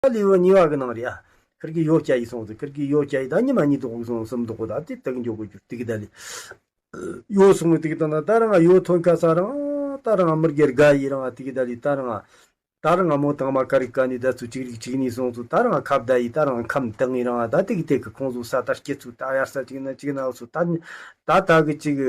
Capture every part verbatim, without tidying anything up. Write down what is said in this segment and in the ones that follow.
ད་ལས་བུ་གཉིས་པ་གི་ནང་རེད་ཨ། ཁིར་གི་ཡོ་སྐྱ་ཡི་སོང་ཟིག་ཁིར་གི་ཡོ་སྐྱ་ཡི་ད་ཉི་མ་གཉིས་དོག་གི་སོང་སུམ་དོག་གི་ད་དེ་དག་འཇོག་གི་རྒྱུ་དེ་གི་ད་ལས། ཡོ་སོང་གི་དེ་གི་ད་ན་ད་རང་ཡོ་ཐོན་ཁ་ས་རང་ད་རང་མི་རྒྱལ་དགའ་ཡི་རང་དེ་གི་ད་ལས་ད་རང་། ད་རང་མོ་དང་མ་ཀ་རིག་ཀ་ནི་ད་ཚུ་གཅིག་རིག་གཅིག་ནི་སོང་ཚུ་ད་རང་ཁ་བརྡ་ཡི་ད་རང་ཁམས་དང་ངི་རང་ད་དེ་གི་དེ་གི་ཁོང་ཚོ་ས་ད་སྐྱེ་ཚུ་ད་ཡར་ས་གཅིག་ན་གཅིག་ན་ཚུ་ད་ད་ད་གི་གཅིག་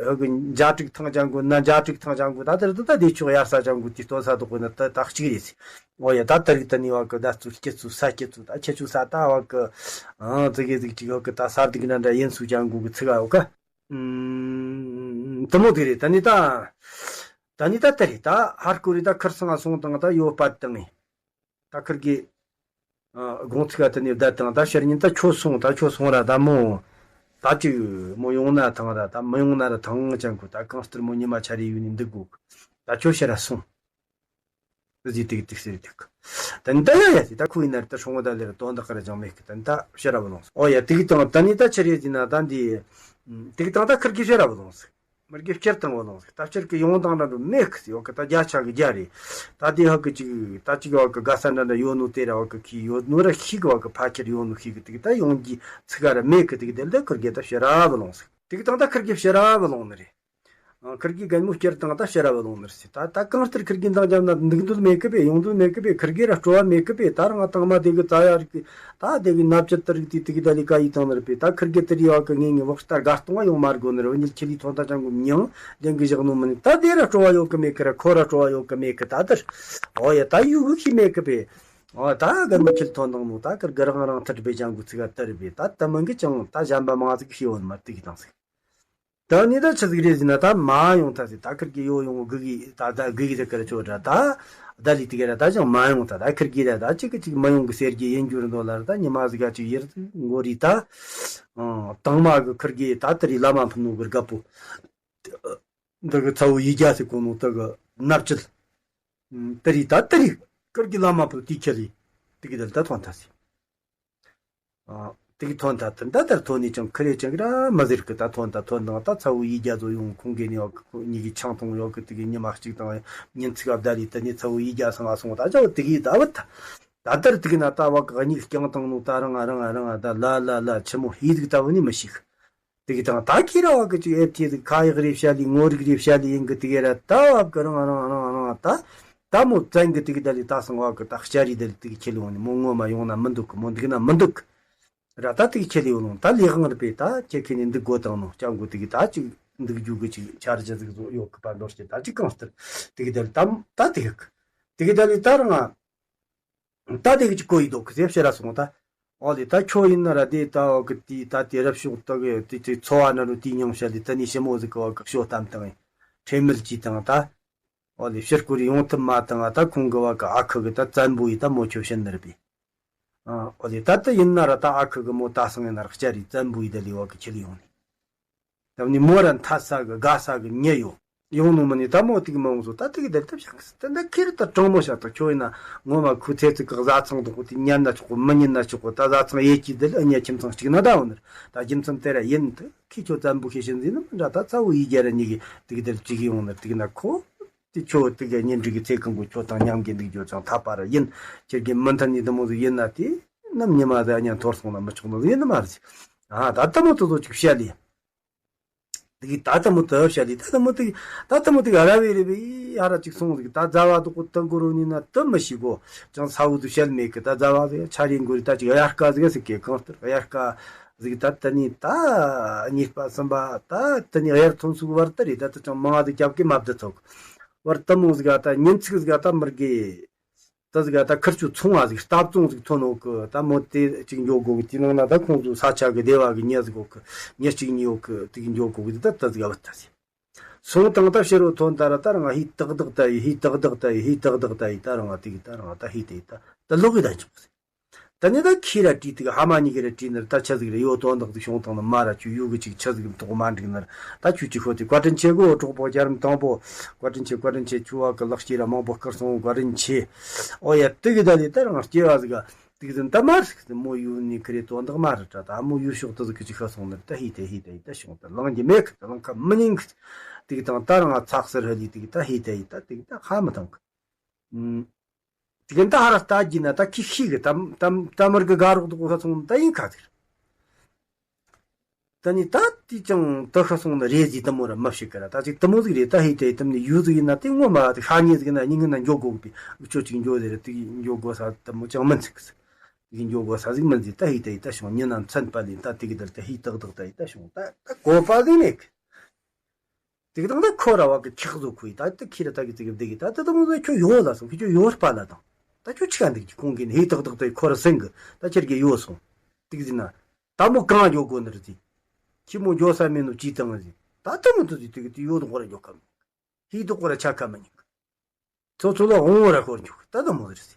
ཧ་གི་འཇའ་དྲུག་ཐང་ཅང་གུ་ན་འཇའ་དྲུག་ཐང་ཅང་གུ་ད་དེར་ད་ད་དེ་ཆོག་ཡར་ས་ཅང་གུ་དེ་སྟོན་ས་དོག་གི་ན་ད་ད་གཅིག་རེད་སི། འོ་ཡ་ད་ད་རིག་ད་ནི་བ་གི་ད་ཚུ་སྐྱེ་ཚུ་ས་སྐྱེ་ཚུ་ད་ཁྱེད་ཆུ་ས་ད་བ་གི་ཨང་ཙི་གི་ཙི་གཅིག་ཧ་གི་ད་ས་དིག་ན་འདྲ་ཡིན་སུ་ཅང་གུ་གི་ཚི་ག་འོ་ག་དེ་མོ་དེ་རེད། ད་ནི་ད། ད་ནི་ད་ད་རེད། ད་ཧར་སྐོར་རེད། ད་ཁིར་སང་སོང་དང་ད་ཡོ་པ་དང་ངི། ད་ཁིར་གི་དགོང་ཚིག་ག་ད་ནི་བསྡད་དང་ད་ཕྱིར་ཉིན་ད་ཁྱོད་སོང་ད་ཁྱོད་སོང་ར་ད་མོ། ད་ཅིག་མོ་ཡོང་ན་ཐང་ར་ད་མི་ཡོང་ན་ར་ཐང་ཅང་གོ་ད་གང་ལྟར་མོ་ཉི་མ་ཆ་རེ་ཡུལ་ནི་འདུག་གོ་ད་ཁྱོད་ཕྱིར་ར་སོང་། ཟི་ཏིག་ཏིག་ཟེར་ཏིག་ད་ནི་ད་ཡ་ཡ་ཟི་ད་ཁོ་ཡིན་ན་རི་ད་སྲུང་བ་ད་ལེ་ར་དོན་དག་ག་ར་ཅང་མེད་གི་ད་ནི་ད་ཕྱིར་ར་བུ་ལོང་སོང་། ཨོ་ཡ་ཏིག་དང་ད་ནི་ད་ཕྱིར་ཡ་ཟི་ན་ད་འདི་ཏིག་དང་ད་ཁིར་གི་ཕྱིར་ར་བུ་ལོང་སོང་། མི་རྒྱུ་སྤྱིར་བཏང་བ་ལོངས་ཟིག་ད་སྤྱིར་གི་ཡོང་དང་འདྲ་འགྲོ་མེད་གི་ཟིག་བ་གི་ད་རྒྱ་ཆ་གི་རྒྱ་རེད། ད་དེ་ཧ་གི་ཅིག་ད་ཅིག་བ་གི་དགའ་ས་འདྲ་འདྲ་ཡོད་ནོ་དེ་ར་བ་གི་ཁི་ཡོད་ནོ་ར་ཤི་གི་བ་གི་ཕ་ཁྱེར་ཡོད་ནོ་ཤི་གི་དེ་གི་ད་ཡོང་གི་ཚིག་ག་ར་མེད་གི་དེ་གི་དེ་ལ་ཁིར་གི་ད་ཕྱི་ར་བ་ལོངས་ཟིག་དེ་གི་དང་ད་ཁིར་གི་ཕྱི་ར་བ་ལོངས་ནི་རེད། ཨ། ཁིར་གི་རྒན་མོ་སྤྱིར་བཏང་ད་ཕྱི་ར་བ་ལོངས་ནི་རེད་ཟིག་ད་ད་གང་ལྟར་ཁིར་གི་འདང་རྒྱབ་ན་འདུག་འདུག་མེད་གི་པས་ཡོང་འདུག་མེད་གི་པས་ཁིར་གི་ར་སྤྲོ་བ་མེད་གི་པས་ད་རང་དང་མ་དེ་གི་ཙ་ཡ་རིག་གི་ད་དེ་གི་ནབ་ཅི་ཏི་རིག་དེ་དེ་གི་ད་ལི་ཀ་ཡི་དང་ནི་རེད་པས་ད་ཁིར་གི་ཏི་རི་བ་གི་ངེས་ངེས་བག་ལྟ་དགའ་གཏོང་བ་ཡོང་མ་དགོས་ནི་རེད། འོ་ཉིད་ཁྱི་ལི་ཐོན་ད་ཅང་གི་མྱང་ལྡན་གི་བཞག་ནོ་མིན་ད་དེ་ར་སྤྲོ་བ་ཡོད་གི་མེད་གི་ར་ཁོ་ར་སྤྲོ་བ་ཡོད་གི་མེད་གི་ད་དར། ཨོ་ཡ་ད་ཡུ་གི་ཤི་མེད་གི་པས། ཨོ་ད་གི་མི་ཁྱི་ཐོན་དང་ནོ་ད་ཁིར་གི་རང་རང་ཐུར་པས་ཅང་གི་ཚིག་ག་ཏི་རི་པས་ད་ད་མིན་གི་ཅང་ད་གཞན་པ་མང་ཟིག་ཤི་ཡོད་མ་དེ་གི་དང་ཟིག་ད་ནི་ད་ཆི་ཟིག་རེད་ཟེར་ན་ད་མ་ཡོང་ཐལ་ཟེར། ད་ཁིར་གི་ཡོ་ཡོང་གི་གི་ད་ད་གི་གི་ད་ཁིར་ཆོ་འདྲ་ད་ད་ལི་དེ་ག་ར་ད་ཅང་མ་ཡོང་ཐལ། ད་ཁིར་གི་ར་ད་ཅིག་གི་ཅིག་མ་ཡོང་གི་ཟེར་གི་ཡིན་རྒྱུ་རེད་འདུག་ལ་ད་ཉི་མ་ཟིག་ག་ཅིག་ཡིར་ཟིག་མགོ་རི་ད་ཨང་དང་མ་གི་ཁིར་གི་ད་ཏི་རི་ལ་མ་ཕུ་ནོ་གི་རྒད་པོ་འདི་གི་ཚ་བོ་ཡི་རྒྱ་ཟེར་གོ་ནོ་ད་གི་ནབ་ཅིལ་ཏི་རི་ད་ཏི་རི་ཁིར་གི་ལ་མ་ཕུ་དེ་ཁྱེར་ལི་དེ་གི་ད་ལི་ད་ཐོན་ཐལ་ཟེར། ཨ། དེ་གི་ཐོན་ཐལ་དེ་འདྲ་ལྟར་ཐོན་ནས་ཀྱང་ཁི་རེ་ཅང་ར་མ་ཟེར་གི་ད་ཐོན་ད་ཐོན་དང་ད་ཚ་བོ་ཡི་རྒྱ་ཚོ་ཡོང་ཁོང་གི་ནི་ཡོག་གི་ཁོ་གཉིས་ཀྱི་ཆང་འཐུང་ཡོག་གི་དེ་གི་ཉི་མ་གཅིག་དང་ཉིན་ཚིག་ཨབ་ད་ལི་ད་ནི་ཚ་བོ་ཡི་རྒྱ་སང་ང་སོང་ད་ཅག་དེ་གི་ད་བུད་ད་ལྟར་དེ་གི་ན་ད་བ་གི་གཉིས་རྐྱང་དང་ནོ་ད་རང་ང་རང་ང་རང་ང་ད་ལ་ལ་ལ་ཆི་མོ་ཧི་ཟིག་ད་བུད་ནི་མི་ཤིག་དེ་གི་དང་ད་ཁྱེད་ར་བ་གི་ཅིག་ཨེབ་ཐེ་ཟིག་ཁ་ཡག་རེ་བཤད་ལི་ངོ་རིག་རེ་བཤད་ལི་ཡིན་གི་དེ་གི་ར་ད་བ་གི་རང་རང་རང་རང་ད་ད་མོ་བཙན་གི་དེ་གི་ད་ལི་ད་སང་བ་གི་ད་ཤ་རི་ད་ལི་དེ་གི་ཁྱེད་ལི་འོང་ནི་མོ་ངོ་མ་ཡོང་ན་མི་འདུག་གི་མོ་འདུག་ན་མི་འདུག་གི་ར་ད་དེ་གི་ཁྱེད་ལི་འོང་ད་ལི་དབང་རི་པས་ད་ཁྱེད་ཁྱེད་ནི་འདུག་དགོ་དང་ནོ་སྐྱབས་མགོ་དེ་གི་ད་ཅིག་འདུག་རྒྱུ་གི་ཅིག་འཆར་གཞི་ཟིག་བཟོ་ཡོད་གི་པ་འདོར་ཅིག་ད་ཅིག་གང་ལྟར་དེ་གི་ད་ལི་ད་ད་དེ་གི་དེ་གི་ད་ལི་ད་རང་ང་ད་དེ་གི་ཅིག་གོ་ཡི་འདུག་གི་ཟེར་ཕྱིར་ར་སོང་ད། ཨོ་ལེ་ད་ཁྱོད་ཡིན་ན་ར་དེ་ད་འོ་གི་དེ་ད་དེ་རབ་ཤོག་ད་གི་དེ་དེ་འཚོ་བ་ན་རུ་དེ་མྱོང་བྱ་ལེ་ད་ནི་ཞི་མོ་ཟིག་གི་འོ་གི་ཤོ་གཏམ་དང་ཁྲེལ་མེད་ཀྱི་དང་ད། ཨོ་ལེ་ཕྱིར་སྐོར་ཡོང་ཐུབ་མ་དང་ད་ཁོང་གི་བ་གི་ཨ་ཁུ་གི་ད་བཙན་པོ་ཡི་ད་མོ་ཁྱོད་བྱིན་ནི་རེད་པས། ཨོ་ལེ་ད་ད་ཡིན་ན་ར་ད་ཨ་ཁུ་གི་མོ་ད་སང་ཡིན་ན་ར་སྐྱ་རི་བཙན་པོ་ཡི་ད་ལི་བ་གི་ཁྱེར་ཡོང་ནི། ད་ནི་མོ་ར་མཐའ་ས་གི་དགའ་ས་གི་ཉེ་ཡོད། ཡོང་ནོ་མ་ནི་ད་མོ་ཏིག་མ་འོང་སོ་ད་ཏིག་དེར་ཐབས་ཤག་ད་འདི་ཁེར་ད་དྲང་མོ་ཤག་ད་ཁྱོད་ཡིན་ན་ངོ་མ་ཁུ་ཚེ་ཚིག་གི་བཟའ་ཚང་དུ་ཁོ་དེ་ཉན་ན་ཆོག་གོ་མི་ཉན་ན་ཆོག་གོ་ད་བཟའ་ཚང་ཡེ་ཀྱི་དེ་ལ་ཨ་ཉ་ཁྱིམ་ཚང་གཅིག་ན་ད་འོ་ནར་ད་རྒྱུ་མཚན་དེ་ར་ཡིན་ད་ཁི་ཁྱོད་བཙན་པོ་ཤེས་བཞིན་ཟིན་ན་མི་འདྲ་ད་ཚ་བོ་ཡི་རྒྱ་ར་གཉིས་ཀྱི་ཏིག་དེར་གཅིག་ཡོང་ནར་ཏིག་ན་ཁོ་དེ་ཁྱོད་ཏིག་གི་གཉེན་སྒྲིག་གི་ཚེ་གང་གོ་ཁྱོད་དང་མཉམ་གི་འདུག་རྒྱུ་ཅང་ཐབས་པ་ར་ཡིན་ཁྱེད་ཀྱི་མི་མཐུན་ནི་དུ་མོ་ཟིག་ཡིན་ན་དེ་ནམ་ཉི་མ་ཟིག་ཨ་ཉ་འཐོར་སོང་ན་མི་ཆོག་ནོ་ཡིན་ནི་མ་རེད་ཨ་ད་ལྟ་མོ་དུ་ཟོ་ཅིག་བཤད་ལི། དེ་གི་ད་ལྟ་མོ་དུ་བཤད་ལི་ད་ལྟ་མོ་དེ་ད་ལྟ་མོ་དེ་ག་ར་བའི་རེ་བའི་ཧ་ར་ཅིག་སོང་ཟིག་ད་ཛ་བ་དུ་ཀོ་ཏི་གོ་རོ་ནི་ན་དུ་མི་ཤི་གོ་ཅང་ས་བོ་དུ་བཤད་མེད་གི་ད་ཛ་བ་ཟིག་ཆ་རེ་འགོ་རི་ད་ཅིག་དབྱར་ཁ་ཟིག་ཟིག་གི་གང་ལྟར་དབྱར་ཁ་ཟིག་ད་ད་ནི་ད་གཉིས་པ་གསུམ་པ་ད་ད་ནི་དབྱར་ཐོན་སུག་བར་ད་རེད་ད་ད་ཅང་མང་ཟིག་རྒྱབ་གི་མ་བསྡད་ཐོག་བར་ད་མོ་ཟིག་ད་ཉིན་ཚིག་ཟིག་ད་མི་དགེ། ད་ཟིག་ད་ཁིར་ཆུ་ཚོང་བ་ཟིག་སྟབས་བཙོང་ཟིག་ཐོན་ནོ་གི་ད་མོ་དེ་ཅིག་འཇོག་གོ་གི་དེ་ནང་ན་ད་ཁོང་ཚོ་ས་ཆ་གི་སྡེ་བ་གི་ཉེ་ཟིག་གོ་གི་ཉེ་གཅིག་ཉེ་ཡོ་གི་དེ་གི་འཇོག་གོ་གི་ད་ད་ཟིག་བུད་ད་ཟིག་སོང་དང་ད་ཕྱི་རུ་ཐོན་ད་ར་ད་རང་ཧི་ཏག་ཏག་ད་ཡི་ཧི་ཏག་ཏག་ད་ཡི་ཧི་ཏག་ཏག་ད་ཡི་ད་རང་དེ་གི་ད་རང་ད་ཧི་དེ་ད་ད་ལོག་གི་ད་འཇོག་ཟིག་ད་ནི་ད་ཁྱི་ར་བྲིས་དེ་གི་ཧ་མ་གཉིས་གི་ར་བྲིས་ནི་ར་ད་ཆ་ཟིག་ར་ཡོ་དོན་དག་ཟིག་བྱུང་དང་ནི་མ་ར་ཆུ་ཡུ་གི་ཅིག་ཆ་ཟིག་ཐོག་མ་འགྲིག་ནི་ར་ད་ཆུ་ཅིག་ཤོད་དེ་བཀའ་དྲིན་ཆེ་གོ་གྲོགས་པོ་རྒྱ་རམ་དང་པོ་བཀའ་དྲིན་ཆེ་བཀའ་དྲིན་ཆེ་ཆུ་བ་གི་ལག་སྐྱེས་ར་མང་པོ་བསྐུར་སོང་བཀའ་དྲིན་ཆེ། ཨོ་ཡ་དེ་གི་ད་ལི་ད་རང་སྐྱེ་བ་ཟིག་ག་དེ་གི་ཟིན་ད་མ་རིག་ཟིན་མོ་ཡུ་ནི་ཁི་རེ་དོན་དག་མ་ར་ད་ད་མོ་ཡུ་ཤོག་ཏུ་ཟིག་གི་ཅིག་ཤ་སོང་ནི་ར་ད་ཧི་ད་ཧི་ད་ཧི་ད་ཤོང་ད་ལང་གི་མེད་གི་ད་ལང་ཁ་མི་ཉིང་གི་དེ་གི་དང་ད་རང་ཚགས་སར་ཧ་ལི་དེ་གི་ད་ཧི་ད་ཧི་ད་དེ་གི་ད་ཧ་མི་དང་གི་དེ་ག་ད་ཧ་ར་ལྟ་རྒྱུ་ན་ད་ཁི་ཤི་གི་ད་ད་ད་མར་གི་དགའ་རོགས་དུ་གོ་ཤ་སོང་ད་ཡིན་ཁ་ཟིག་ད་ནི་ད་དེ་ཅང་དུ་ཤ་སོང་ན་རེད་ཟིག་དུ་མོ་ར་མ་ཤི་གི་ར། ད་ཅིག་དུ་མོ་ཟིག་རེད། ད་ཧི་ཏེ་དུ་ནི་ཡུ་ཟིག་ཡིན་ན་དེ་ངོ་མ་དེ་ཤ་ཉེ་ཟིག་ན་ཉིན་ངི་ན་འགྱོ་དགོ་གི་པི་ཁྱོ་ཅིག་འགྱོ་ཟེར་དེ་འགྱོ་དགོ་ས་དུ་མོ་ཅང་མིན་ཟིག་གི་ཟིག་འགྱོ་དགོ་ས་ཟིག་མིན་ཟིག་ད་ཧི་ཏེ་ད་ཤོང་ཉིན་ན་མཚན་པ་ལིན་ད་དེ་གི་དར་ད་ཧི་ཏག་ཏག་ད་ཡི་ད་ཤོང་ད་ད་གོ་པ་ཟིག་མེད་གི་དེ་གི་དང་ད་ཁོ་ར་བ་གི་ཁྱག་བཟོ་ཁུ་ཡི་ད་ད་ཁི་ར་ད་གི་ཙི་གི་བདེ་གི་ད་ད་ད་མོ་ཟིག་ཁྱོ་ཡོ་ལ་སོང་ཁི་ཁྱོ་ཡོ་སྤ་ལ་དང་ད་ཁྱོ་ཆི་ག་འདུག་གི་ཁོང་གི་ནི་ཧི་ཏག་ཏག་ད་ཁོ་ར་སེང་གི་ད་ཁྱེར་གི་ཡོ་སོང་དེ་གི་ཟིན་ན། ད་མོ་གང་འགྱོ་དགོ་ནི་རེད་ཟེ། ཁྱི་མོ་འགྱོ་ས་མེད་ནོ་ཅི་བཏང་ཟེ། ད་ལྟ་མོ་དུ་ཟེ་དེ་གི་དེ་ཡོ་དོ་ཁོ་ར་འགྱོ་ཁ་མི་ཉན། ཧི་དོ་ཁོ་ར་ཆ་ཁ་མི་ཉན། ཚོ་ཚོ་ལ་འོང་ར་ཁོར་འགྱོ་ད་ད་མོ་རེད་ཟེ།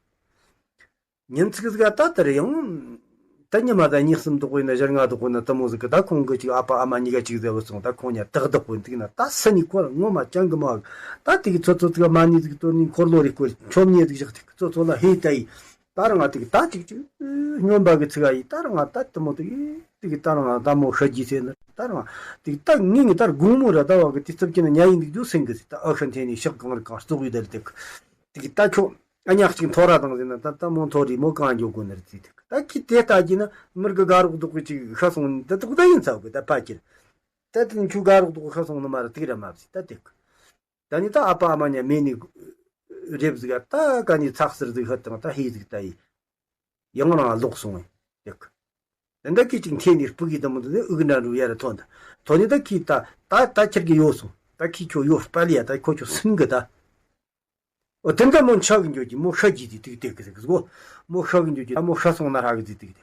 ཉིན་ཚིག་ཟིག་ད་ལྟ་རེ་ཡང་། ད་ཉི་མ་ད་གཉིས་གསུམ་དོ་ཁོ་ཡིན་ན་ཞག་ལྔ་དོ་ཁོ་ཡིན་ན་ད་མོ་ཟིག་གི་ད་ཁོང་གི་ཅིག་ཨ་ཕ་ཨ་མ་གཉིས་ཀ་ཅིག་ཟེ་བུ་སོང་ད་ཁོང་ཉ་ཏག་ཏག་པོ་འདུག་ན་ད་སུ་ནི་ཁོ་ར་ངོ་མ་ཅང་གི་མ་བ་ད་དེ་གི་ཚོ་ཚོ་ཚིག་མ་ནི་ཟིག་དོ་ནི་འཁོར་ལོ་རེ་སྐོར་ཆོམ་ཉེ་ཟིག་བཞག་ཐིག་ཚོ་ཚོ་ལ་ཧེ་ད་ཡི། ད་རང་ང་དེ་གི་ད་ཅིག་ཅིག་སྨྱོན་པ་གི་ཚིག་ཨ་ཡི་ད་རང་ང་ད་དུ་མོ་དེ་གི་དེ་གི་ད་རང་ང་ད་མོ་ཧྲ་རྒྱུ་ཟེར་ནི་ད་རང་ང་དེ་གི་ད་ངེད་ངི་ད་དགོང་མོ་ར་ད་བ་གི་དེ་ཚབ་ཀྱི་ན་ཉ་ཡིན་འདུག་རྒྱུ་སེང་གི་ཟེར་ད་ཨ་ཤ་འཐེན་ནི་ཤག་གང་རི་གང་བཙོག་ཡི་ད་ལི་དེ་གི་དེ་གི་ད་ཁྱོ་ཨ་ཉག་ཅིག་མཐོ་ར་དང་ཟེར་ན་ད་ད་མོ་མཐོ་རི་མོ་གང་འགྱོ་དགོ་ནི་རེད་ཟེར་དེ་གི་ད་ཁྱི་དེ་ལྟ་རྒྱུ་ན་མིར་གི་དགའ་རོགས་རྡོག་གི་ཅིག་ཤ་སོང་ནི་ད་དུ་ད་ཡིན་ཚ་གི་ད་ཕ་ཁྱེར་ད་དེ་ཁྱོ་དགའ་རོགས་རྡོག་ཤ་སོང་ནི་མ་ར་དེ་གི་ར་མ་ཟེར་ད་དེ་གི་ད་ནི་ད་ཨ་ཕ་ཨ་མ་ཉ་མེད་ནི་རེབ་ཟིག་ད་ག་ནི་ཚག་ཟེར་ཟིག་ཧ་དང་ད་ཧེ་ཟིག་ད་ཡི། ཡང་རང་ལོག་སོང་ཡག་ད་འདི་གི་ཅིག་འཐེན་ནི་སྤུ་གི་ད་མོ་འདི་ནི་དབུགས་འདྲ་འགྲོ་ཡ་ར་ཐོན་ད་ཐོན་ནི་ད་ཁི་ད་ད་ད་ཁྱེར་གི་ཡོ་སོང་ད་ཁི་ཁྱོ་ཡོ་སྤ་ལི་ཡ་ད་ཁོ་ཁྱོ་སུན་གི་ད། འོ་དེ་འདྲ་མོ་ཆག་གི་འགྱོ་གི་མོ་ཤ་གི་དེ་དེ་དེ་གི་དེ་གི་གོ། མོ་ཤ་གི་འགྱོ་གི་ད་མོ་ཤ་སོང་ན་ཧ་གི་དེ་དེ་གི་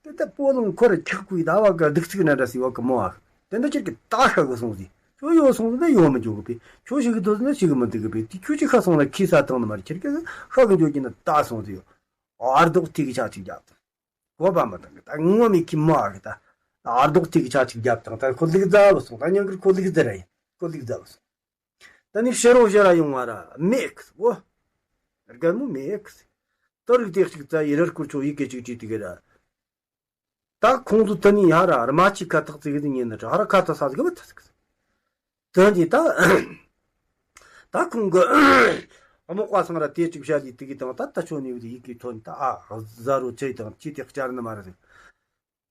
དེ། དེ་ད་སྤོ་ལོང་ཁོ་ར་ཁྱག་ཀུའི་ཟླ་བ་ག་སྡུག་ཚིག་ན་འདྲ་སི་བ་གི་མོ་ཨ། དེ་འདྲ་ཁྱེར་གི་ད་ཤ་གི་སོང་ཟིག་ཁྱོ་ཡོ་སོང་ཟིག་ན་ཡོ་མི་འགྱོ་གི་པས། ཁྱོ་ཤི་གི་དོ་ཟིག་ན་ཤི་གི་མི་འདུག་གི་པས། དེ་ཁྱོ་ཅི་ཤ་སོང་ན་ཁི་ས་བཏང་ནི་མ་རེད། ཁྱེར་གི་ཤ་གི་འགྱོ་གི་ན་ད་སོང་ཟིག་ཨ་རྡོག་ཐིག་གི་ཆ་ཅིག་རྒྱབ་དང་། གོ་བ་མི་བཏང་གི་ད་ངོ་མི་ཁི་མོ་ཨ་གི་ད། ཨ་རྡོག་ཐིག་གི་ཆ་ཅིག་རྒྱབ་དང་ད་ཁོ་ལིག་རྫ་བ་སོང་ད་ཉང་གི་ཁོ་ལིག་རྫ་ར་ཡིན། ཁོ་ལིག་རྫ་བ་སོང་། ད་ནི་ཕྱི་རོ་ཕྱི་ར་ཡོང་བ་ར་མེད་གི་བོ། རྒན་མོ་མེད་གི། ད་རིག་དེ་གཅིག་རྩ་ཡི་རར་སྐོར་ཆོ་ཡི་གེ་གཅིག་བྲིས་དེ་གི་ར། ད་ཁོང་ཚོ་ད་ནི་ཡ་ར་རྨ་ཆུ་ཁ་ཐག་ཙིག་གི་ཉན་ནི་ཧ་ར་ཁ་ཐག་ས་ཟིག་མི་ཐག་ཟིག་ད་ནི་ད། ད་ཁོང་གི་དམག་པ་ཚང་ར་དེ་གཅིག་བྱ་ལི་དེ་གི་དང་ད་ད་ཆོ་ནི་ཡི་གེ་ཐོན་ད་ཨ་ཟ་རོ་ཆེ་དང་ཅི་དེ་བཅར་ནི་མ་རེད་ཟིག་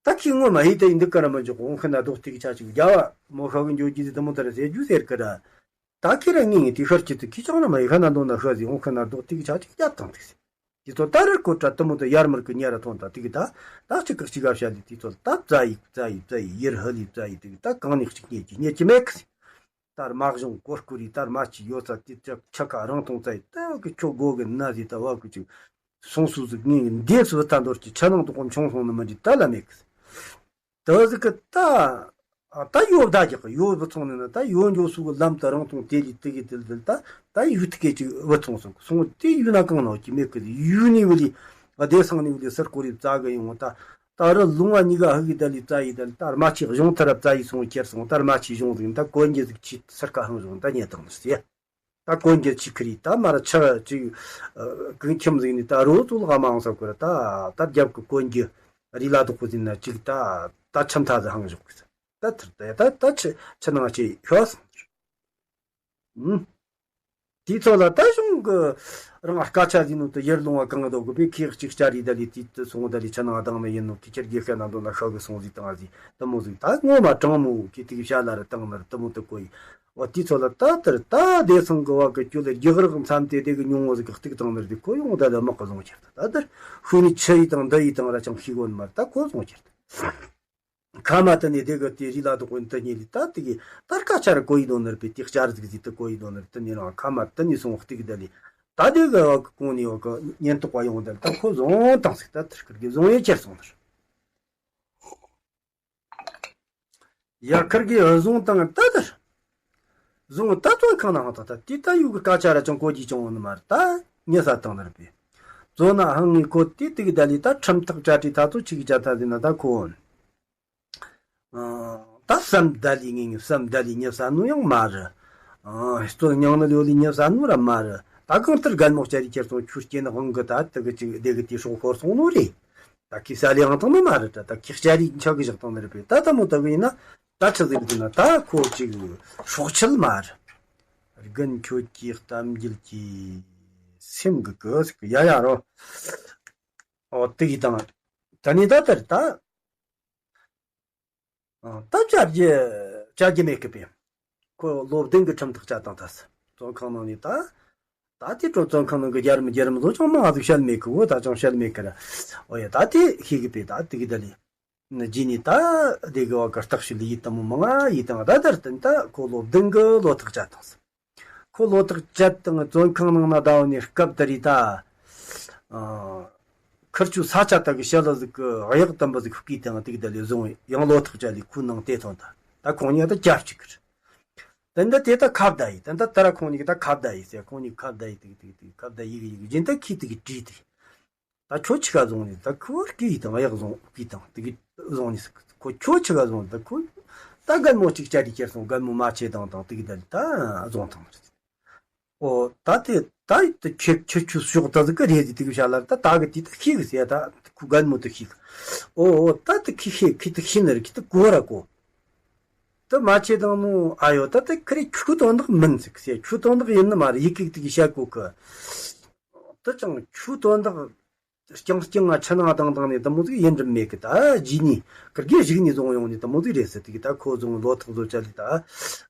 ད་ཁྱི་ངོ་མ་ཡིན་དེ་ཡིན་འདི་ཀ་ར་མ་འཇོག་འོང་ཁ་ན་རྡོག་ཐིག་ཆ་ཅིག་རྒྱ་བ་མོ་ཤོག་གི་འཇོག་རྒྱུ་དེ་དུ་མོ་ད་ར་ཟེར་རྒྱུ་ཟེར་ཀི་ར། ད་ཁྱི་ར་ངེས་ངེས་དེ་ཤར་གྱི་དུ་ཁྱི་ཅང་ན་མ་ཡི་ཁ་ན་འདོང་ན་ཤ་ཟིག་འོང་ཁ་ན་རྡོག་ཐིག་ཆ་ཅིག་རྒྱབ་དང་ཐིག་ཟིག་དེ་ཚོ་ད་རེར་ཀོ་ཏྲ་དུ་མོ་ད་ཡར་མར་གི་ཉེ་ར་ཐོན་ད་ཐིག་ད་ད་ཅི་ཀག་ཅི་ག་བྱ་ལི་དེ་ཚོ་ད་བཙའ་ཡི་བཙའ་ཡི་བཙའ་ཡི་ཡིར་ཧ་ལི་བཙའ་ཡི་དེ་ད་གང་ནས་ཅིག་རྙེད་ཀྱི་རྙེད་ཀྱི་མེད་ཀི་ཟིག་ད་རྨ་གཞུང་གོར་ཀུ་རི་ད་རྨ་ཆུ་ཡོད་ས་དེ་ཚོ་ཆ་ཁ་རང་ཐོང་ཙ་ཡི་ད་གི་ཁྱོ་སྒོ་གི་ན་ཟི་ད་བ་གི་ཅིག་སོང་སུ་ཟིག་ངས་འདས་སུ་ད་འདོར་གྱི་ཆ་ནང་དུ་ཀོ་མཆོང་སོང་ནི་མི་འདི་ད་ལ་མེད་གི་ད་ཟིག་གི་ད་ད་ཡོ་བདག་རྒྱག་གི་ཡོ་བུ་ཚོང་ནི་ན་ད་ཡོ་འགྱོ་སུ་གི་ལམ་དུ་རང་ཐོང་དེ་ལི་དེ་གི་དེ་ལི་ད་ད་ཡུ་ཐི་གེ་ཅིག་བུ་ཚོང་སོང་སོང་དེ་ཡུ་ན་གང་ནོ་ཅི་མེད་གི་ཡུ་ནི་བུ་ལི་བདེ་སང་ནི་བུ་ལི་སར་ཀོ་རི་བཙའ་གི་ཡོང་ད། ད་རུ་ལུང་བ་གཉིས་ཀ་ཧུ་གི་ད་ལི་བཙའ་ཡི་ད་ལི་ད་རྨ་ཆུ་གཞུང་ཐར་བཙའ་ཡི་སོང་ཁྱེར་སོང་ད་རྨ་ཆུ་གཞུང་ཟིག་ད་གོན་རྒྱུ་ཟིག་ཆི་སར་ཀ་ཧང་གཞུང་ད་ཉེ་དང་ཟེ། ད་གོན་རྒྱུ་ཆི་ཁི་རི་ད་མ་ར་ཆ་ཅིག་གི་ཁྱིམ་ཟིག་ནི་ད་རོ་ཙུ་ལ་མང་ས་ཁུ་ར་ད་ད་རྒྱབ་གི་གོན་རྒྱུ་རི་ལ་དོ་ཁུ་ཟིན་ན་ཅིག་ད་ད་ཆམ་ཐ་ཟི་ཧང་བཞུགས་གི་ད་ཐར་ད་ད་ད་ཆི་ཆི་ནང་ཅི་ཤོ་སོང་། དེའི་ཚོ་ལ་ད་གཞུང་གི་རང་སྐད་ཆ་ཟིན་ནོ་དུ་ཡར་ལུང་བ་གང་དོ་གི་པའི་ཁེག་ཅིག་བསྐྱར་རེ་ད་ལི་དུས་དུ་སོང་ད་ལི་ཆ་ནང་དང་ནི་ཡིན་ནོ་ཁི་ཁྱེར་དགེ་ཤ་ནང་དོ་ན་ཤོག་གི་སོང་ཟིག་དང་ཟིག་དུ་མོ་ཟིག་ད་ངོ་མ་དྲང་མོ་ཁི་དུ་གི་བྱ་ལ་ར་དང་ནི་ར་དུ་མོ་དུ་གོ་ཡི་བ། དེའི་ཚོ་ལ་ད་དར་ད་བདེ་སང་གི་བ་གི་ཀྱོ་ལ་རྒྱག་རག་མཚམས་དེ་དེ་གི་ཉུང་ངོ་ཟིག་གི་གཏུག་དང་ནི་ར་དེ་ཁོ་ཡོང་ད་ལ་དམག་གི་བཟུང་ཁྱེར་ད་ད་དར་ཤུ་ནི་ཆི་ཡི་དང་འདི་ཡི་དང་ར་ཅང་ཤི་གོ་ནི་མ་ར་ད་ཁོ་བཟུང་ཁྱེར་ད། ཁ་མ་ཏི་ནི་དེ་གི་དེ་རི་ལ་དོ་ཀོན་ཏི་ཉི་ལི་ད་དེ་གི་ད་སྐད་ཆ་ར་གོ་ཡི་དོ་ནར་པི་དེ་བསྐྱར་ཟིག་ཟིག་ཏི་གོ་ཡི་དོ་ནར་ཏི་ནི་རང་ཁ་མ་ཏི་ནི་སོང་སྟེ་གི་ད་ལི་ད་དེ་གི་བ་གི་གོང་ནི་བ་གི་ཉེན་རྟོག་པ་ཡོང་ད་ལི་ད་ཁོ་བཟུང་བཏང་ཟིག་ད་ཐིར་ཁིར་གི་བཟུང་ཡི་ཁྱེར་སོང་ནར། ཡ་ཁིར་གི་བཟུང་བཏང་ད་དར། བཟུང་ད་ཚོ་ཁང་ན་ཧང་ད་ད་དེ་ད་ཡུ་གི་སྐད་ཆ་ར་ཅང་གོ་གི་ཅང་བོ་ནི་མ་རེད་ད་ཉེ་ས་བཏང་ནར་པི། བཟོ་ན་ཧང་ངི་ཁོ་དེ་དེ་གི་ད་ལི་ད་ཁྲིམས་ཐག་བཅད་དྲི་ད་ཚོ་ཆི་གི་བཅད་ད་ཟིན་ན་ད་ཁོ། ཨ། ད་བསམ་ད་ལི་ངེས་ངེས་བསམ་ད་ལི་ཉེ་ས་ནུ་ཡང་མ་རེད། ཨ། སྟོད་ཉང་ནི་ལོ་ལི་ཉེ་ས་ནུ་ར་མ་རེད། ད་གང་ལྟར་རྒན་མོ་ལྕགས་རི་ཁྱེར་སོང་ཆུ་སྐྱེ་ནི་དབང་གི་ད་དི་གི་ཅིག་སྡེ་གི་དེ་སྲོག་ཤོར་སོང་ནོ་རེད། ད་ཁི་ས་ལི་ཡང་དང་ནི་མ་རེད་ད་ད་ཁི་ལྕགས་རི་ཆག་གི་བཞག་དང་ནི་རེད་པས་ད་ད་མོ་ད་གི་ཡིན་ན་ད་ཆི་ཟིག་གི་ན་ད་ཁོ་ཅིག་སྲོག་ཆད་མ་རེད། རྒན་ཁྱོད་ཀྱི་གཏམ་རྒྱུད་ཀྱི་ སེམས་གི་གི་ཟིག་གི་ཡ་ཡ་རོ། ཨོ་དེ་གི་དང་། ད་ནི་ད་ལྟར་ད། ཨ། ད་བཅར་རྒྱུ་བཅར་རྒྱུ་མེད་གི་པས། ཁོ་ལོ་བདུན་གི་ཁྲིམས་ཐག་བཅད་བཏང་ཐལ། བཙོན་ཁང་ནང་ནས་ད། ད་དེ་འཕྲོ་བཙོན་ཁང་ནང་གི་རྒྱལ་རམ་རྒྱལ་རམ་བཟོ་ཅང་མང་ཟིག་བཤད་མེད་གི། འོ་ད་ཅང་བཤད་མེད་གི་ར། འོ་ཡ་ད་དེ་ཤེས་གི་པས། ད་དེ་གི་ད་ལི། རྗེས་ནས་ད་དེ་གི་བ་གི་རྟགས་ཤིག་ལ་ཡིད་དམ་མོ་མང་ང་ཡིད་དང་ད་དར་ཏན་ད་ཁོ་ལོ་བདུན་གི་ལོ་ཐག་བཅད་བཏང་ཟིག། ཁོ་ལོ་ཐག་བཅད་བཏང་བཙོན་ཁང་ནང་ན་བསྡད་ནས་སྐབས་དེ་རིགས་ད། ཨ། ཁིར་ཆུ་ས་ཆ་དག་གི་ཞལ་ལ་ཟིག་གི་གཡག་དམ་པ་ཟིག་ཁུག་གིས་དང་དེ་གི་ད་ལས་བཟུང་ཡང་ལོ་ཐག་བཅད་ལས་ཁོའི་ནང་དེ་ཐོན་ད། ད་ཁོང་གཉིས་ད་སྐྱབས་གཅིག་གི་རེད། དེ་འདྲ་དེ་ད་ཁ་བརྡ་ཡིས། དེ་འདྲ་ད་ར་ཁོང་གཉིས་ཀྱི་ད་ཁ་བརྡ་ཡིས་ཟེར། ཁོང་གཉིས་ཁ་བརྡ་ཡིས་དེ་གི་དེ་གི་དེ་གི་ཁ་བརྡ་ཡིས་གི་ཡིས་གི་རྗེས་ད་ཁྱི་དེ་གི་བྲིས་དེ། ད་ཁྱོད་ཆི་ག་བཟུང་ནས་ད་ཁོ་སྐེ་ཡིས་དང་གཡག་བཟུང་སྐེ་དང་དེ་གི་བཟུང་ནས་ཁོ་ཁྱོད་ཆི་ག་བཟུང་ད་ཁོ་ད་རྒན་མོ་གཅིག་བསྐྱལ་དེ་ཁྱེར་སོང་། རྒན་མོ་མ་ཆེ་དང་དང་དེ་གི་ད་ད་བཟུང་ཐང་རེད། ཨོ་ད་དེ་ད་ཡིད་དུ་ཁྱེད་ཁྱེད་ཆུ་ཤོག་ད་ཟིག་གི་རེད་ཟིག་དེ་གི་བྱ་ལ་ད་ད་གི་དེ་ད་ཤེས་གི་ཟེར། ད་ཁོ་རྒན་མོ་ད་ཤེས་གི། ཨོ་ཨོ་ད་དེ་ཁི་ཤེས་ཁི་ད་ཤེས་ནི་རེད། ཁི་ད་གོ་ར་གོ། ད་མ་ཆེ་དང་མོ་ཨ་ཡོ་ད་ད་ཁི་རེད། ཁྱོད་དོན་དག་མིན་ཟིག་ཟེར། ཁྱོད་དོན་དག་ཡིན་ནི་མ་རེད། ཡི་གེ་དེ་གི་བཤད་གོ་གི། ད་ཅང་ཁྱོད་དོན་དག་རྐྱང་རྐྱང་ང་ཕྱི་ནང་དང་དང་ནས་དེ་མོ་ཟིག་ཡིན་རྒྱུ་མེད་གི། ད་རྗེས་ནས་ཁིར་གེ་གཞུག་ནས་བཟུང་ཡོང་ནས་དེ་མོ་ཟིག་རེད་ཟེར། དེ་གི་ད་ཁོ་བཟུང་ལོ་ཐག་བཟོ་ཅ་ལི་ད་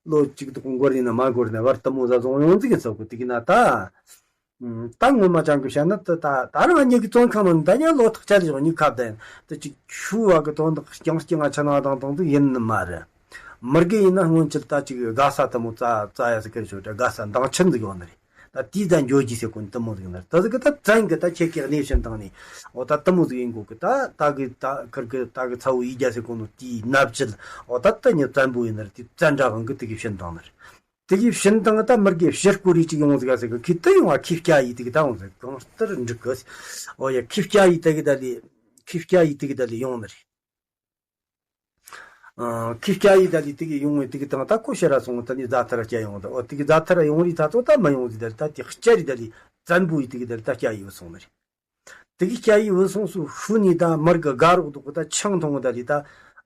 ལོ་གཅིག་དག་འགོར་ནས་ན་མ་འགོར་ནས་བར་དེ་མོ་ཟ་བཟུང་ཡོང་ཟིག་ཡིན་ཟེར་གོ། དེ་གི་ན་ད། ད་ངོ་མ་ཅང་གི་བཤད་ན་ད་ད་ད་རང་གཉིས་ཀྱི་བཙོན་ཁང་ནང་ད་ཉག་ལོ་ཐག་ཅ་ལི་བཞག་གཉིས་ཁ་བརྡ་ཡིན། ད་ཅིག་ཆུ་བ་གི་དོན་དག་རྐྱང་རྐྱང་ང་ཕྱི་ནང་དང་དང་ཟིག་ཡིན་ནི་མ་རེད། མི་རྒན་ཡིན་ན་སྔོན་ཆད་ད་ཅིག་དགའ་ས་དེ་མོ་བཙལ་བཙལ་ཡ་ཟིག་གི་ཆོ་འདྲ་དགའ་ས་འདང་ཆེན་ཟིག་ཡོད་ནི་རེད། ད་དེའི་ད་འགྱོ་རྒྱུ་ཟེར་གོ་ནི་དེ་མོ་ཟིག་ཡིན་ནི་རེད། ད་ཟིག་གི་ད་བཙན་གི་ད་ཁྱེད་ཀྱི་གནས་ཕྱིན་བཏང་ནས་འོ་ད་དེ་མོ་ཟིག་ཡིན་གོ་གི། ད་ད་གི་ད་ཁིར་གི་ད་གི་ཚ་བོ་ཡིད་རྒྱ་ཟེར་གོ་ནོ་དེའི་མནའ་བཅད་འོ་ད་ད་ཉི་བཙན་པོ་ཡིན་ནི་རེད། དེ་བཙན་དྲ་དབང་གི་དེ་གི་ཕྱིན་བཏང་ནི་རེད། དེ་གི་ཕྱིན་བཏང་ད་མི་རྒན་ཕྱིར་སྐོར་རེ་ཅིག་ཡོང་ཟིག་ག་ཟེར་གི། ཁི་ད་ཡོང་བ་ཁི་སྐྱ་ཡི་དེ་གི་ད་འོང་ཟིག་གང་ལྟར་འགྲིག་གི། འོ་ཡ་ཁི་སྐྱ་ཡི་དེ་གི་ད་ལི་ཁི་སྐྱ་ཡི་དེ་གི་ད་ལི་ཡོང་ནི་རེད། ཨ། ཁི་སྐྱ་ཡི་ད་ལི་དེ་གི་ཡོང་བའི་དེ་གི་དང་ད་ཁོ་ཕྱིར་ར་སོང་། ད་ནི་རྫ་ཐར་ར་སྐྱ་ཡོང་ད། འོ་དེ་གི་རྫ་ཐར་ར་ཡོང་རི་ད་ཚོ་ད་མ་ཡོང་ཟིག་ད་ལི་ད་དེ་སྐྱ་རི་ད་ལི་བཙན་པོ་ཡི་དེ་གི་ད་ལི་ད་སྐྱ་ཡི་བུད་སོང་ནི་རེད། དེ་གི་སྐྱ་ཡི་བུད་སོང་སུ་ཤུ་ནི་ད་མར་གི་དགའ་རོགས་དུ་གི་ད་ཆང་འཐུང་ད་ལི་ད།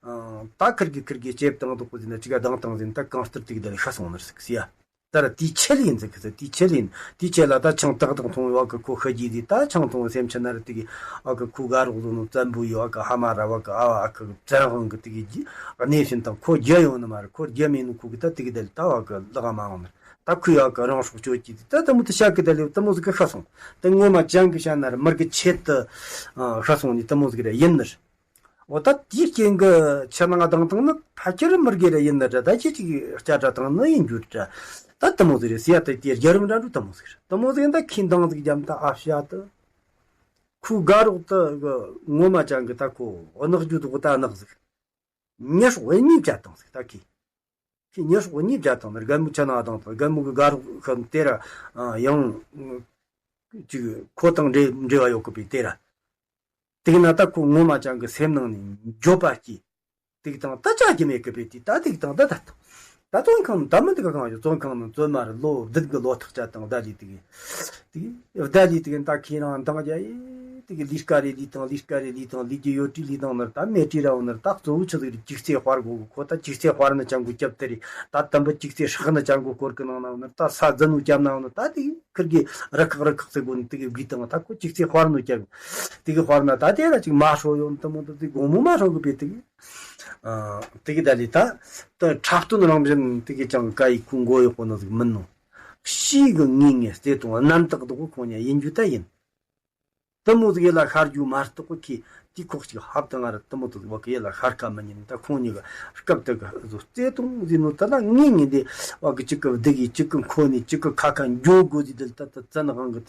ཨ། ད་ཁིར་གི་ཁིར་གི་ལྕེབ་དང་དུ་གི་ཟིན་ན་ཅི་ག་དང་དང་ཟིན་ད་གང་ལྟར་དེ་གི་ད་ལི་ཤ་སོང་ནི་རེད་ཟིག་ཟེར་ཡ། ད་ར་དེའི་ཆེད་ལ་ཡིན་ཟིག་གི་ཟེར། དེའི་ཆེད་ལ་ཡིན། དེའི་ཆེད་ལ་ད་ཆང་ཏག་ཏག་འཐུང་བའི་བ་གི་ཁོ་ཤི་རྒྱུ་དེ། ད་ཆང་འཐུང་བའི་སེམས་ཆི་ན་ར་དེ་གི་ཨ་གི་ཁོ་དགའ་རོགས་བཟོ་ནོ་བཙན་པོ་ཡོད་ཨ་གི་ཧ་མ་ར་བ་གི་ཨ་བ་ཨ་གི་བཙན་དབང་གི་དེ་གི་གནས་ཕྱིན་དང་ཁོ་རྒྱུ་ཡོང་ནི་མ་རེད། ཁོ་རྒྱུ་མེད་ནོ་ཁོ་གི་ད་དེ་གི་ད་ལི་ད་བ་གི་ལག་མ་འོང་ནི་རེད། ད་ཁོས་ཨ་གི་རང་སྲོག་གཅོད་ཀྱི་དེ་ད་དེ་མོ་དེ་ཤ་གི་ད་ལི་དེ་མོ་ཟིག་གི་ཤ་སོང་། དེ་ངོ་མ་ཅང་གི་ཤ་ན་ར་མར་གི་ཆེད་དུ་ཨ་ཤ་སོང་ནི་དེ་མོ་ཟིག་ར་ཡིན་ནི་རེད། འོ་ད་དེའི་རྐྱེན་གྱིས་ཕྱི་ནང་སྡང་སྟངས་ནི་ཕལ་ཆེར་མི་དགེ་ར་ཡིན་ནི་རེད། ད་ཁྱེད་ཅིག་སྐྱ་བྲ་དང་ནི་ཡིན་རྒྱུ་རེད། ད་དེ་མོ་ཟིག་རེད་ཟེར་ཡ། ད་དེ་རྒྱལ་རབས་འདྲ་འདྲ་དེ་མོ་ཟིག་རེད། དེ་མོ་ཟིག་ཡིན་ད་ཁྱི་འདང་ཟིག་རྒྱབ་ད་ཨ་ཕྱི་ཡ་ད། ཁོའི་དགའ་རོགས་ད་གི་ངོ་མ་ཅང་གི་ད་ཁོ་གནག་རྒྱུ་དུ་གི་ད་གནག་ཟིག། ཉི་ཤུ་གཉིས་བྱ་དང་ཟིག་ད་ཁྱི། ཁྱི་ཉི་ཤུ་གཉིས་བྱ་དང་ནི་རྒན་མོ་ཕྱི་ནང་སྡང་དང་རྒན་མོ་གི་དགའ་རོགས་ཤ་དེ་ར་ཡང་ཅིག་ཁོ་དང་འབྲེལ་འབྲེལ་བ་ཡོད་གི་པས་དེ་ར། དེ་ན་ད་ཁོ་ངོ་མ་ཅང་གི་སེམས་ནང་ནས་འགྱོད་པ་སྐྱེས། དེ་དང་ད་བཅའ་རྒྱུ་མེད་གི་པས་དེ་ད་དེ་དང་ད་ད་ད་བཙོན་ཁང་ད་མི་འདི་ག་གང་ཡོད། བཙོན་ཁང་ནང་བཙོན་མ་རེད། ལོ་བདུན་གི་ལོ་ཐག་བཅད་དང་བརྡ་ལས་དེ་གི་དེ་གི་བརྡ་ལས་དེ་གི་ད་ཁྱེད་རང་འདང་རྒྱ་ཡེ་དེ་གི་ལས་ཀ་རེ་ལས་དང་ལས་ཀ་རེ་ལས་དང་ལས་རྒྱུ་ཡོད་དྲི་ལས་དང་ནར་ད་མེད་དྲི་ར་འོ་ནར་ད་གཙོ་བོ་ཆི་ཟིག་རེད། ཅིག་ཚེ་དཔར་དགོས་གི། ཁོ་ད་ཅིག་ཚེ་དཔར་ནི་ཅང་གི་སྐྱབས་དེ་རེད། ད་དམ་པ་ཅིག་ཚེ་སྲེག་ནི་ཅང་གི་སྐོར་གི་ནང་ན་འོ་ནར་ད་ས་རྫི་ནུ་སྐྱབས་ན་འོ་ནར་ད་དེ་གི་ཁིར་གི་རི་ཁག་རི་ཁག་ཟེར་དགོས་ནི་དེ་གི་བགོས་དང་ད་ཁོ་ཅིག་ཚེ་དཔར་ནུ་སྐྱབས་དེ་གི་དཔར་ན་ད་དེ་ར་ཅིག་མ་ཧྲོ་ཡོད་ནི་དེ་མོ་འདི་དེ་དགོང་མོ་མ་ཧྲོ་གི་པས་དེ་གི་ཨ། དེ་གི་ད་ལི་ད་ད་འཁྲབ་སྟོན་རང་བཞིན་དེ་གི་ཅང་ཀ་ཡི་ཁུ་མགོ་ཡོད་པོ་ནི་ཟིག་མིན་ནོ། ཤི་གི་ངེས་ངེས་བརྩེ་དུང་རྣམ་དག་དག་ཁོང་ཉ་ཡིན་རྒྱུ་ད་ཡིན། དེ་མོ་ཟིག་ཡེ་ལ་ཤར་རྒྱུ་མ་གཏོགས་ཁི་དེ་ཁོག་ཅིག་ཧབ་ཏང་ང་ར་དེ་མོ་དུ་བ་གི་ཡེ་ལ་ཤར་ཁ་མི་ཉན། ད་ཁོང་ཉི་ག་སྐབས་དེ་གི་བཟོ་བརྩེ་དུང་ཟིན་ནོ་ད་ལ་ངེས་ངེས་དེ་བ་གི་ཅིག་གི་བདེ་གི་ཅིག་གི་ཁོ་ནི་ཅིག་གི་ཁ་ཁ་འགྱོ་དགོས་ཟིག་དེ་ད་ད་བཙན་དབང་གི་